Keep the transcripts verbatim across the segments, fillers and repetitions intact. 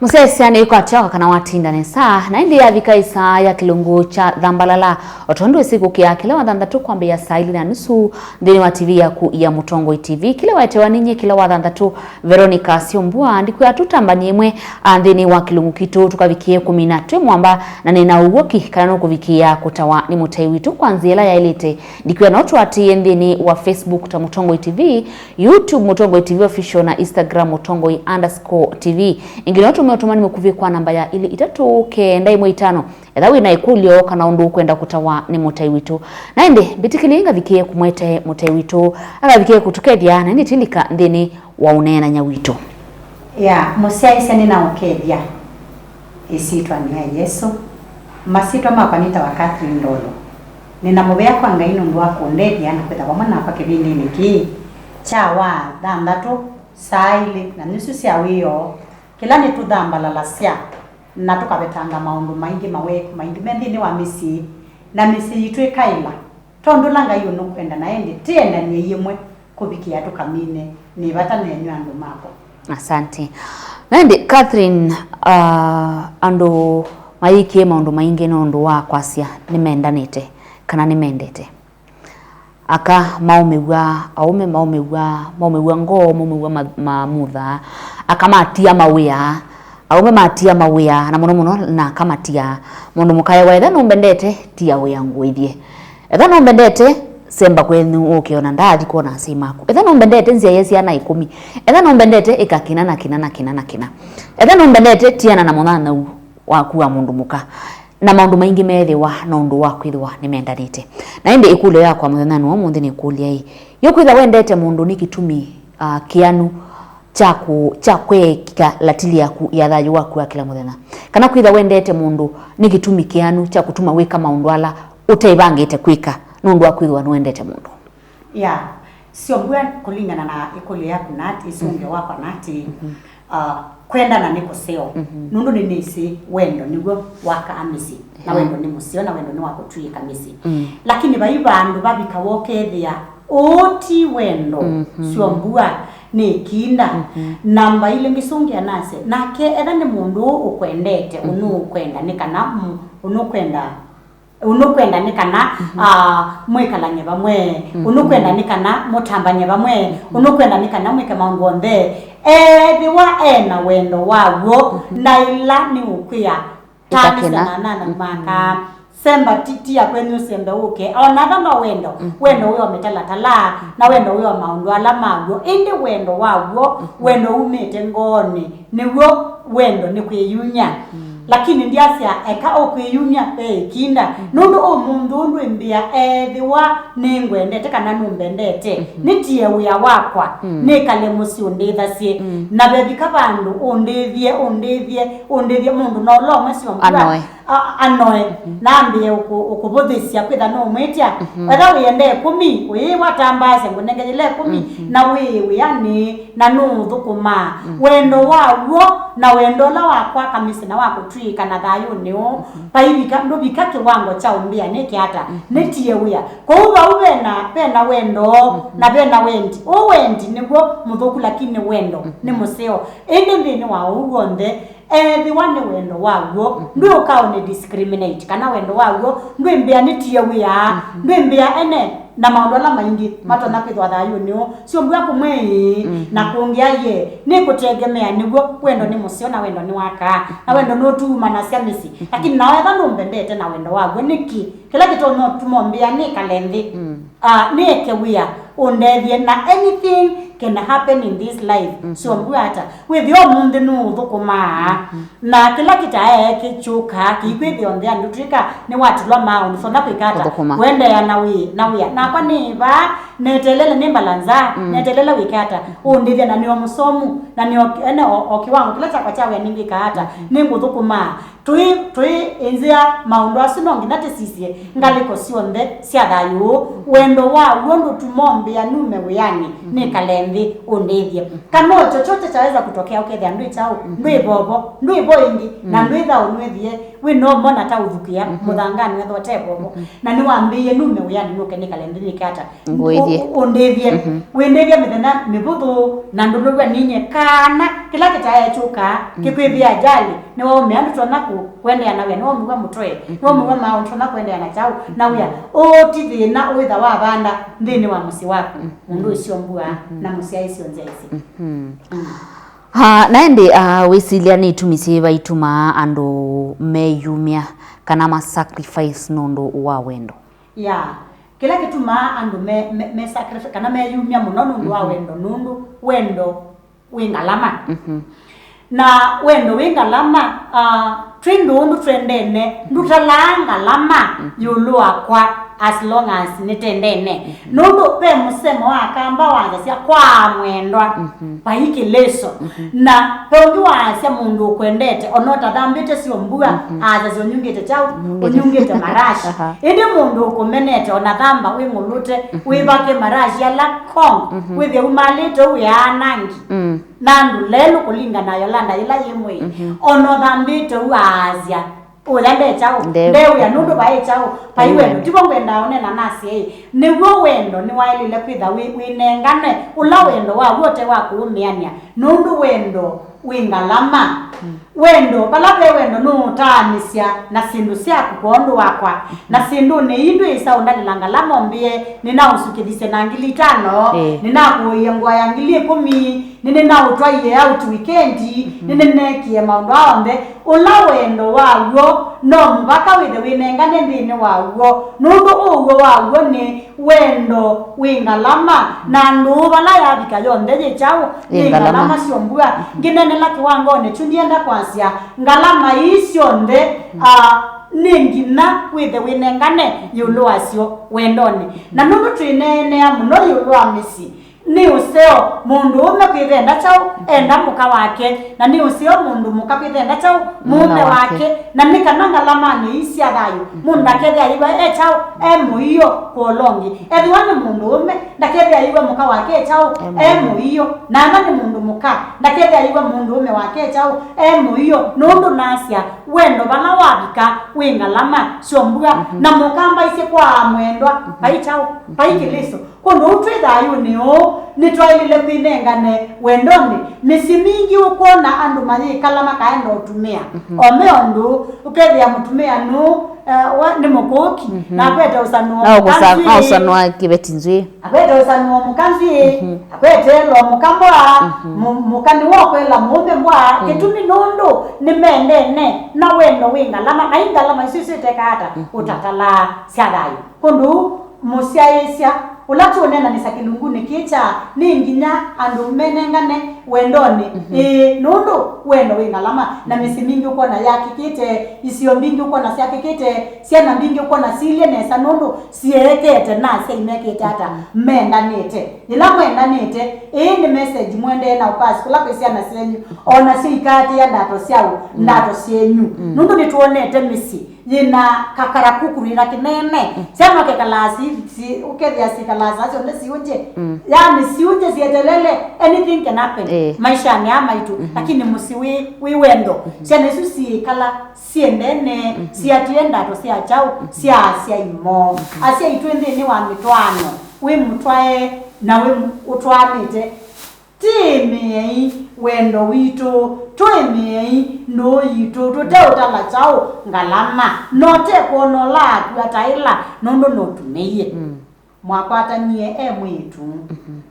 Mũsyaĩĩsya nĩ kwatya kana watinda nesa, na ĩndĩ yavika ĩsaa ya kĩlungu kya Thambalala, o tondũ ĩsikũkĩa kĩla Wathanthatũ kwambĩĩa saa ilĩ na nusu nthĩnĩ wa T V yaku ya Mũtongoi T V, kĩla waetewa ninyie kĩla Wathanthatũ, Veronica Syombua, ndikwĩa tũtambanie ĩmwe, a, nthĩnĩ wa kĩlungu kitũ tũkavikĩe kũmina twĩ mwamba, na nĩ na ũw'oki kana nũkũvikĩĩa kũtawa nĩ mũtai witũ kwa nzĩa ĩla yaĩlĩte. Ndikwĩa no tũatĩĩe nthĩnĩ wa Facebook ta Mũtongoi T V, YouTube Mũtongoi T V Official na Instagram Mũtongoi underscore T V. Ĩngĩ no tũme ũtũmani mũkuvĩ kwa namba ya ilĩ itatũ kenda ĩmwe itano, etha wĩ na ĩkũlyo kana ũndũ ũkwenda kũtawa nĩ mũtai witũ. Na ĩndĩ mbĩtĩkĩlye ngavikĩe kũmwete mũtai witũ, akavikĩe kũtũkethya na ĩndĩ tilika nthĩnĩ wa ũneenany'a witũ. Ya, mũsyaĩĩsya nĩnaũkethya ĩsyĩtwanĩ ya Yesũ. Masyĩtwa makwa nĩtawa Catherine Ndolo. Nĩna mũvea kwa Ngai nũndũ wa kũndethya na kwĩtha vamwe nakwa kĩvindĩnĩ kĩĩ kya Wathanthatũ saa ilĩ na nusu sya wĩoo, kĩla nĩtũthambalalasya na tũkavetanga maũndũ maingĩ, maweku maingĩ me nthĩnĩ wa mĩsyĩ, na mĩsyĩ yitũ ĩkaĩla, tondũ ũla Ngai ũnũkwenda, na ĩndĩ tĩendany'ei ĩmwe kũvikĩa tũkamine. Nĩ vata nenyu andũ makwa. Asante. Na ĩndĩ, Catherine, ah, andũ mayĩkĩe maũndũ maingĩ nũndũ wa kwasya nĩmendanĩte kana nĩmendete. Aka maũmĩw'a, aũme maũmĩw'a, maũmĩw'a ngoo, maũmĩw'a ma-, mamutha. Aka matia mawĩa, aũme matia mawĩa, na mũno mũno na aka matia. Mũndũ mũka ewa, etha nũmbendete, tia wĩa ngũĩthye. Etha nũmbendete, semba kwenyu ũke ona ndaathi kwona asyai maku. Etha nũmbendete, nzyaĩe syana ĩkũmi. Etha nũmbendete, ĩka kĩna na kĩna na kĩna na kĩna. Etha nũmbendete, tiana na mũnyanyaũ waku wa mũndũ mũka. Na maũndũ maingĩ meethĩwa nũndũ wa kwĩthĩwa nĩmendanĩte. Na ĩndĩ ĩkũlyo yakwa mũthenyanĩ wa ũmũnthĩ nĩkũlya-ĩ, yũkwĩtha wendete mũndũ nĩ kĩtumi, ah, kĩanu kya kũ-, kya kweeka latili yaku ya thayũ waku wa kĩla mũthenya? Kana kwĩtha wendete mũndũ nĩ kĩtumi kĩanu kya kũtuma wĩka maũndũ ala ũteĩvangĩte kwĩka nũndũ wa kwĩthĩwa nĩwendete mũndũ? Ya, Syombua, kũlingana na ĩkũlyo yaku Nat, ĩsũngĩo wakwa Nat, ah, kwendana nĩ kũseo. Nũndũ nĩnĩsĩ wendo nĩw'o wakaa mĩsyĩ, na wendo nĩ mũseo, na wendo nĩ wa kũtw'ĩĩka mĩsyĩ. Lakini vai vandũ vavikawa ũkethĩa ũũ ti wendo, Syombua, nĩ ĩkinda. Namba ilĩ ngĩsũngĩa nasye, nake etha nĩ mũndũ ũũ ũkwendete, ũnũũkwenda nĩ kana, mm, ũnũkwenda Ũnũkwenda nĩ kana, ah, mwĩkalany'e vamwe. Ũnũkwenda nĩ kana mũtambany'e vamwe. Ũnũkwenda nĩ kana mwĩke maũndũ onthe. Ethĩwa e na wendo wa w'o, na ĩla nĩũkwĩa, ĩka kĩna. Tanĩsya na anana maka, semba ti, tia kwenyu sembe ũke. O na ava no wendo, wendo wĩ o mĩtalatala, na wendo wĩ o maũndũ ala ma w'o. Ĩndĩ wendo wa w'o, wendo umĩte ngoonĩ, nĩw'o wendo nĩ kwĩyumya. Lakini ndyasya eka ũkwĩyumya ve ĩkinda, nũndũ ũmũnthĩ ũũ ndwĩmbĩa ethĩwa nĩngwendete kana nũmbendete. Nĩtie wĩa wakwa, nĩkale mũsyĩ ũndĩthasye. Na vevika vandũ ũndĩthye, ũndĩthye, ũndĩthye mũndũ na ũla ũmwe Syombua anoe. A-, anoe, na ambĩe ũkũ-, ũkũvũthĩsya kwĩtha nũũmwĩtya. Etha wĩenda ĩkũmi, ũyĩwa tambaasya ngũnenge yĩla ĩkũmi, na wĩ wĩanĩ, na nũũthũkũmaa. Wendo wa w'o na wendo ũla wa kwaka mĩsyĩ na wa kũtw'ĩĩka na thayũnĩ ũũ, vaivika, ndũvika kĩwango kya ũmbĩa nĩke ata, nĩtie wĩa. Kwoou vau vena, vena wendo, na vena wendi. Ũũ wendi nĩw'o mũthũku, lakini wendo nĩ mũseo. Ĩndĩ nthĩnĩ wa ũu w'onthe, ethĩwa nĩ wendo wa w'o, ndwĩũka ũnĩ discriminate, kana wendo wa w'o ndwĩmbĩa nĩtie wĩa, ndwĩmbĩa ene, na maũndũ ala maingĩ matonya kwĩthwa thayũnĩ ũũ. Syombua kũmwe ĩĩ, na kũngĩa ye, nĩkũtengemea nĩw'o. Wendo nĩ mũseo na wendo nĩwakaa, na wendo nũtuumanasya mĩsyĩ. Lakini nao etha nũmbendete na wendo wa w'o, nĩkĩ kĩla kĩtonya ũtuma ũmbĩa nĩkale nthĩ? Ah, nĩeke wĩa, ũndethye na anything can happen in this life. Syombua ata? Wĩthĩa ũmũnthĩ nũũthũkũmaa, na kĩla kĩtaee kĩkyũkaa, kĩikwĩthĩa onthe andũ twĩka nĩwatilwa maa ũndũ sonya kwĩka ata? Kũthũkũma. Kũendeea na wĩ-, na wĩa. Nakwa nĩ vaa, neteelele nĩ mbalanza, neteelele wĩke ata? Ũndĩthya na nĩo mũsomu, na nĩo ene o, o kĩwango kĩla kyakwa kya wĩa nĩngwĩka ata? Nĩngũthũkũmaa. Tũi, tũi ĩnzĩa maũndũ asu no nginya tĩsisye ngalĩko syonthe sya thayũ ũũ. Wendo wa w'o ndũtuma ũmbĩa nume wĩanĩ, nĩkale nthĩ ũndĩthye. Kana o chochote chaweza kutokea, ũkethĩa ndwĩ kyaũ, ndwĩ vovo, ndwĩ vo ĩngĩ, na ndwĩtha ũnwĩthie, wĩ no mona ta ũthukĩa mũthanganĩ wethwa ũte vovo. Na nĩwambĩie nume wĩanĩ nũke nĩkale nthĩ nĩke ata? Ngũĩthye. Ũ-, ũ-, ũndĩthye. Wĩndĩthya mĩthenya mĩvũthũ, na ndũnũw'a ninye kana kĩla kĩtaekyũkaa kĩkwĩthĩa ajali, nĩwaũmĩa ndũtonya kũ-, kũendeea na wĩa, nĩwaũmĩw'a mũtwe, nĩwaũmĩw'a maaũ, ndũtonya kũendeea na kyaũ na wĩa. Ũũ ti thĩna ũĩtha wavanda nthĩnĩ wa mũsyĩ waku, mũndũ ũcio mbua na mũsyaĩĩsyo nzyaĩĩsye. Mm. Ah, na ĩndĩ, ah, wĩsilya nĩ itumi syĩva itumaa andũ meyumya kana ma sacrifice nũndũ wa wendo? Ya, kĩla kĩtumaa andũ me, me, me sacrifice kana meyumya mũno nũndũ wa wendo, nũndũ wendo wĩ ngalama. Na wendo wĩ ngalama, ah, twĩ ndũũ ndũtwendene, ndũtalaa ngalama ĩũlũ wakwa as long as nĩtendene. Nũndũ ve mũsemo wa Kamba wasasya, "Kwa mwendwa vai kĩlĩso." Na ve ũngĩ waasya, "Mũndũ ũkwendete, ona ũtathambĩte syo mbua, aasasya ũnyungĩte kyaũ? Ũnyungĩte marashi." Ĩndĩ mũndũ ũkũmenete, ona thamba wĩng'ũlũte, wĩvake marashi ala kong, wĩthĩe umalĩte ũu wĩaanangi. Na andũ lelũ kũlingana na Yolanda yĩla yĩ mwĩĩ, ona ũthambĩte ũu aasya, "Ũya nde kyaũ? Nde wĩa nũndũ vaĩ kyaũ? Vai wendo." Tivo ngwendaa ũnena nasya ĩ, nĩw'o wendo nĩwaĩlĩle kwĩtha wĩ, wĩnengane, ũla wendo wa w'o ũte wa kũũmĩanĩa, nũndũ wendo wĩ ngalama. Wendo, vala ve wendo nũũtaanĩsya na syĩndũ syaku kwondũ wakwa, na syĩndũnĩ ii ndwĩsa ũndalĩla ngalama ũmbĩe, "Nĩnaũsukĩthisye na ngili itano, nĩnakũĩie ngũa ya ngili ĩkũmi, nĩnĩnaũtwaie out wikendi, nĩnĩneekie maũndũ aa onthe." Ũla wendo wa w'o no mũvaka wĩthe wĩnengane nthĩnĩ wa w'o, nũndũ ũw'o wa w'o nĩ wendo wĩ ngalama, na ndũũ vala yavika yonthe yĩ kyaũ? Yĩ ngalama syo mbua. Ngĩnenela kĩwangonĩ kyu, ndienda kwasya ngalama ii syonthe, ah, nĩ nginya wĩthe wĩnengane ĩũlũ wasyo wendonĩ. Na nũndũ twĩneenea mũno ĩũlũ wa mĩsyĩ, nĩ ũseo mũndũũme kwĩthenda kyaũ enda mũka wake, na nĩ ũseo mũndũ mũka kwĩthenda kyaũ mũũme wake. Na nĩ kana ngalamanĩ ii sya thayũ, mũndũ ndakethĩa ayĩw'a e kyaũ, e mũio kwa ũla ũngĩ. Ethĩwa nĩ mũndũũme, ndakethĩa ayĩw'a mũka wake e kyaũ, e mũio. Na ana nĩ mũndũ mũka, ndakethĩa ayĩw'a mũndũũme wake e kyaũ, e mũio. Nũndũ nasya, wendo vala wavika wĩ ngalama syo mbua, na mũkamba isye kwa mwendwa, vai kyaũ, vai kĩlĩso. Kũndũ ũu twĩ thayũnĩ ũũ, nĩtwaĩlĩle kwĩnengane wendonĩ. Mĩsyĩ mingĩ ũkwona andũ mayĩkala makaenda ũtumĩa. O me ũndũ, ũkethĩa mũtumĩa nũũ, eh, wa, nĩ mũkũũki, na akwete ũsanũo mũka nzw'ĩĩ. Aũsanũa kĩveti nzw'ĩĩ. Akwete ũsanũo mũka nzw'ĩĩ, akwete ĩlo mũka mbwa, mũ-, mũka nĩwokwela mũũme mbwa, kĩtumi nũndũ nĩmendene na wendo wĩ ngalama, na i ngalama isu isu itekaa ata, ũtatalaa sya thayũ. Kũndũ ũu, mũsyaĩĩsya ũla tũũneenanĩsya kĩlungunĩ kĩĩ kya nĩ nginya andũ menengane wendonĩ, ĩĩ, nũndũ wendo wĩ ngalama, na mĩsyĩ mingĩ ũkwona yakĩkĩte, isio mbingĩ ũkwona syakĩkĩte, syana mbingĩ ũkwona silye nesa nũndũ syeekete na asyai mekĩte ata, mendanĩte. Yĩla mwendanĩte, ĩĩ nĩ message mũendee na ũpasi kũla kwĩ syana syenyu, o nasyo ikaatĩĩa ndato syaũ, ndato syenyu. Nũndũ nĩtwonete mĩsyĩ yĩna kakarakukurĩra kĩnene. Syana ũkekalaa si, si, ũkethĩa sikalaa saa syonthe siunje. Yani siunje sietelele, anything can happen maishanĩ aa maitũ. Lakini mũsyĩ wĩ, wĩ wendo, syana isu siĩkala siendene, siatĩĩe ndato sya kyaũ, sya asyai moo. Asyai twĩ nthĩnĩ wa mĩtwaano, wĩ mũtwae na wĩ mũ-, ũtwaanĩte. Tĩĩmĩei wendo witũ, tũĩmĩei ndũũ yitũ, tũteũtala kyaũ ngalama, na ũtekwona ũla akw'a ta ĩla, nũndũ nũtumĩie. Mwakwatanie e mwĩĩtu,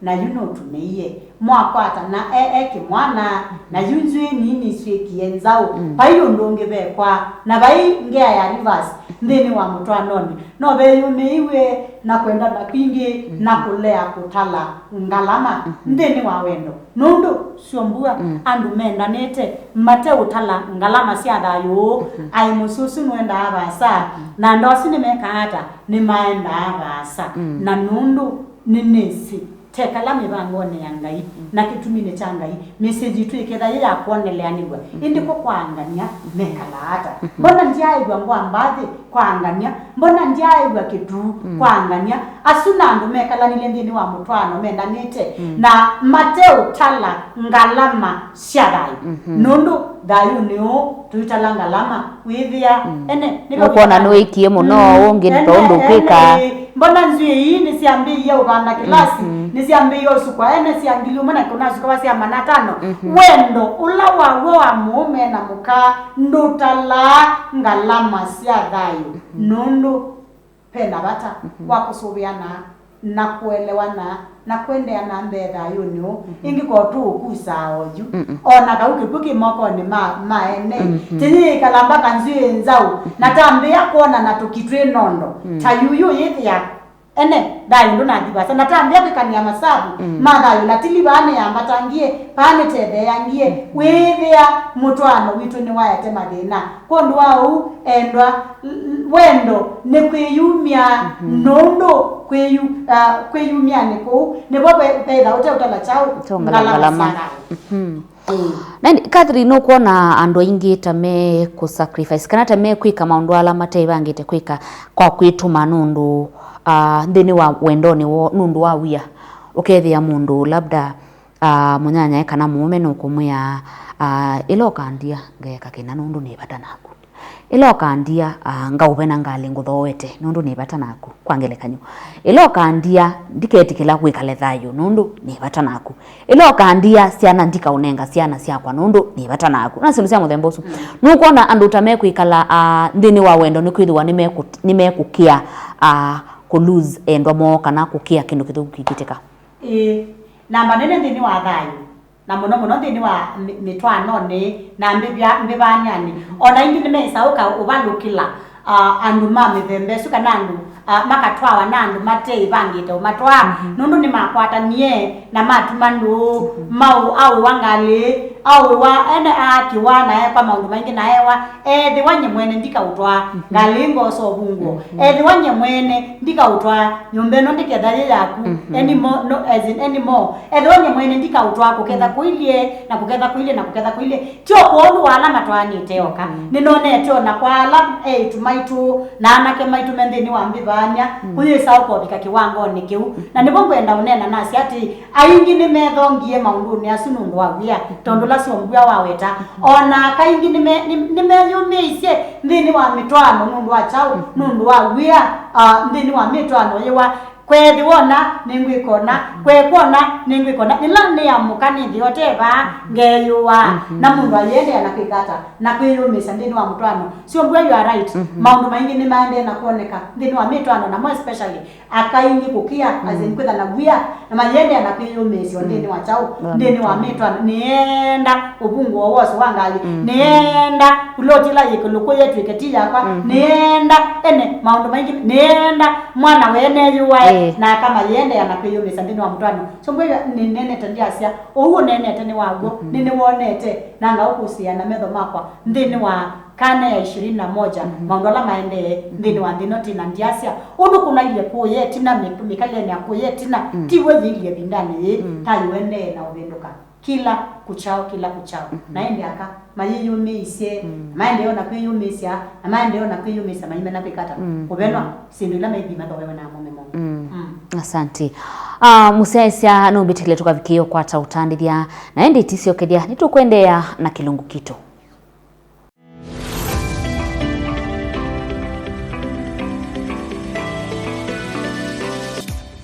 na yu nũtumĩie. Mwakwatana e, e kĩmwana, na yu nzw'ĩĩ nini syĩkie nzaũ. Vai ũndũ ũngĩ vekwa, na vai ngea ya reverse nthĩnĩ wa mũtwaanonĩ. No veyũmĩiw'e na kwendana kwingĩ na kũlea kũtala ngalama nthĩnĩ wa wendo. Nũndũ syo mbua, andũ mendanĩte mateũtala ngalama sya thayũ ũũ, aĩ mũsyĩ ũsu nũendaa vaasa, na andũ asu nĩmekaa ata? Nĩmaendaa vaasa. Na nũndũ nĩnĩsĩ Tekala mĩvangonĩ ya Ngai, na kĩtuminĩ kya Ngai, mĩsyĩ yitũ ĩketha yĩ ya kwoneleanĩw'a. Ĩndĩ ko kwa angania mekalaa ata? Mbona ndyaaĩw'a ngwamba nthĩ kwa angania? Mbona ndyaaĩw'a kĩtuu kwa angania? Asu na andũ mekalanile nthĩnĩ wa mũtwaano mendanĩte na mateũtala ngalama sya thayũ. Nũndũ thayũnĩ ũũ tũitala ngalama, wĩthĩa ene nĩvo ũkwona nĩwĩkie mũno, ũngĩ ene, ndito ũndũ ũkwĩka. Ene, mbona nzw'ĩĩ ii nĩsyambĩĩie ũvanda kĩlasi, nĩsyambĩĩie ũsukwa ene sya ngili ũmwe na kũnasukawa sya mana atano. Wendo ũla waw'o wa mũũme na mũka ndũtalaa ngalama sya thayũ. Nũndũ ve na vata wa kũsũvĩana na kũelewana na kũendeea na mbee thayũnĩ ũũ. Ĩngĩ ko tũũkusaa oyu. O na kau kĩkw'ũ kĩ mokonĩ ma, ma ene, tĩyĩĩkala mbaka nzw'ĩĩ nzaũ, na tambĩĩa kwonana tũki twĩ nondo. Ta yuyu yĩthĩa ene, thayũ ndũnathi vaasa. Na tambĩĩa kwĩkanĩa masavu ma thayũ, latili vaa nĩyambatangie, vaa nĩtetheeangie. Wĩthĩa mũtwaano witũ nĩwaete mathĩna. Kwondũ wa ũu, endwa, l-, l-, wendo nĩ kwĩyumya, nũndũ kwĩyu-, ah, kwĩyumyanĩ kũu nĩvo ve-, vetha ũteũtala kyaũ? Ũteũtala ngalama, ngalama sya thayũ. Ĩĩ. Na ĩndĩ, Catherine, nũkwona andũ aingĩ ta me kũ sacrifice kana ta me kwĩka maũndũ ala mateĩvangĩte kwĩka kwa kwĩtũma nũndũ, ah, nthĩnĩ wa wendonĩ woo nũndũ wa wia? Ũkethĩa mũndũ labda, ah, mũnyanyae kana mũũme nũkũmwĩa, ah, ĩla ũkandia ngeeka kĩna nũndũ nĩ vata naku. Ĩla ũkandia, ah, ngaũvena ngalĩ ngũthooete nũndũ nĩ vata naku. Kwa ngelekany'o, ĩla ũkandia ndiketĩkĩla wĩkale thayũ nũndũ nĩ vata naku. Ĩla ũkandia syana ndikaũnenga syana syakwa nũndũ nĩ vata naku. Na syĩndũ sya mũthemba ũsu. Nũkwona andũ ta mekwĩkala, ah, nthĩnĩ wa wendo nĩkwĩthĩwa nĩmekũ-, nĩmekũkĩa, ah, kũ lose endwa moo kana kũkĩa kĩndũ kĩthũku kĩkĩtĩka. Ĩĩ, namba nene nthĩnĩ wa thayũ, na mũno mũno nthĩnĩ wa mĩ-, mĩtwaanonĩ na mbĩvya-, mbĩvanyanĩ. O na ĩngĩ nĩmeĩsa ũka ũvalũkĩla, ah, andũ ma mĩthemba ĩsu, kana andũ, ah, makatwawa na andũ mateĩvangĩte ũmatwaa, nũndũ nĩmakwatanie na matuma ndũũ, maũ-, aũĩwa ngalĩ, aũĩwa ene aakĩwa na ekwa maũndũ maingĩ na ewa, ethĩwa nye mwene ndikaũtwaa, ngalĩ ngosa ũvungũo, ethĩwa nye mwene ndikaũtwaa, nyũmba ĩno ndĩketha yĩ yaku, anymore, no, as in anymore. Ethĩwa nye mwene ndikaũtwaa, kũketha kũilye, na kũketha kũilye, na kũketha kũilye. Ti o kwondũ wa ala matwaanĩte oka. Nĩnonete o na kwa ala eĩtu maitũ na anake maitũ me nthĩnĩ wa mbĩvaany'a, kũyĩsa ũkovika kĩwangonĩ kĩu. Na nĩvo ngwenda ũneena nasya atĩĩ, aingĩ nĩmethongie maũndũnĩ asu nũndũ wa wia, tondũ ũla syombua waweta. O na aka aingĩ nĩme-, nĩ-, nĩmeyũmĩisye nthĩnĩ wa mĩtwaano nũndũ wa kyaũ? Nũndũ wa wia, ah, nthĩnĩ wa mĩtwaano yĩwa, kweethĩwa ũna, nĩngwĩka ũna, kweekwa ũna, nĩngwĩka ũna. Yĩla nĩamũka nĩthĩe ũte vaa, ngeeyũaa. Na mũndũ ayĩendeea na kwĩka ata? Na kwĩyũmĩĩsya nthĩnĩ wa mũtwaano. Syombua, you are right. Maũndũ maingĩ nĩmaendee na kwoneka nthĩnĩ wa mĩtwaano, namo especially aka aingĩ kũkĩa, as in, kwĩtha na wia, na mayĩendeea na kwĩyũmĩĩsya nthĩnĩ wa kyaũ? Nthĩnĩ wa mĩtwaano. Nĩenda ũvungũo wose wa ngalĩ, nĩenda vuloti ĩla yĩ ĩkũlũ kũya ĩtw'ĩke ti yakwa, nĩenda ene maũndũ maingĩ, nĩenda mwana wee neyũae, na aka mayĩendeea na kwĩyũmĩĩsya nthĩnĩ wa mũtwaano. So ngwĩw'a nĩneenete ndyasya, ũu ũneenete nĩ waw'o, nĩnĩwonete, na ngaũkũsĩĩa na metho makwa nthĩnĩ wa kana ya ishirini na moja, maũndũ ala maendee nthĩnĩ wa nthĩ ĩno tĩ na ndyasya. Ũndũ kũnailye kũya ĩtina, mĩ-, mĩkalĩle ya kũya ĩtina, tiw'o yĩilye ĩvindanĩ yĩĩ, ta yũendee na ũvĩndũka kila kuchao, kila kuchao. Na ĩndĩ aka mayĩyũmĩisye, maendee o na kwĩyũmĩsya, na maendee o na kwĩyũmĩsya, maimena kwĩka ata? Kũvenwa syĩndũ ila maithi mathoewe na amũme moo. Asante. Ah, mũsyaĩĩsya nũmbĩtĩkĩle tũkavikĩĩa ũkwata ũtandĩthya, na ĩndĩ ĩtisyokethya nĩtũkwendeea na kĩlungu kitũ.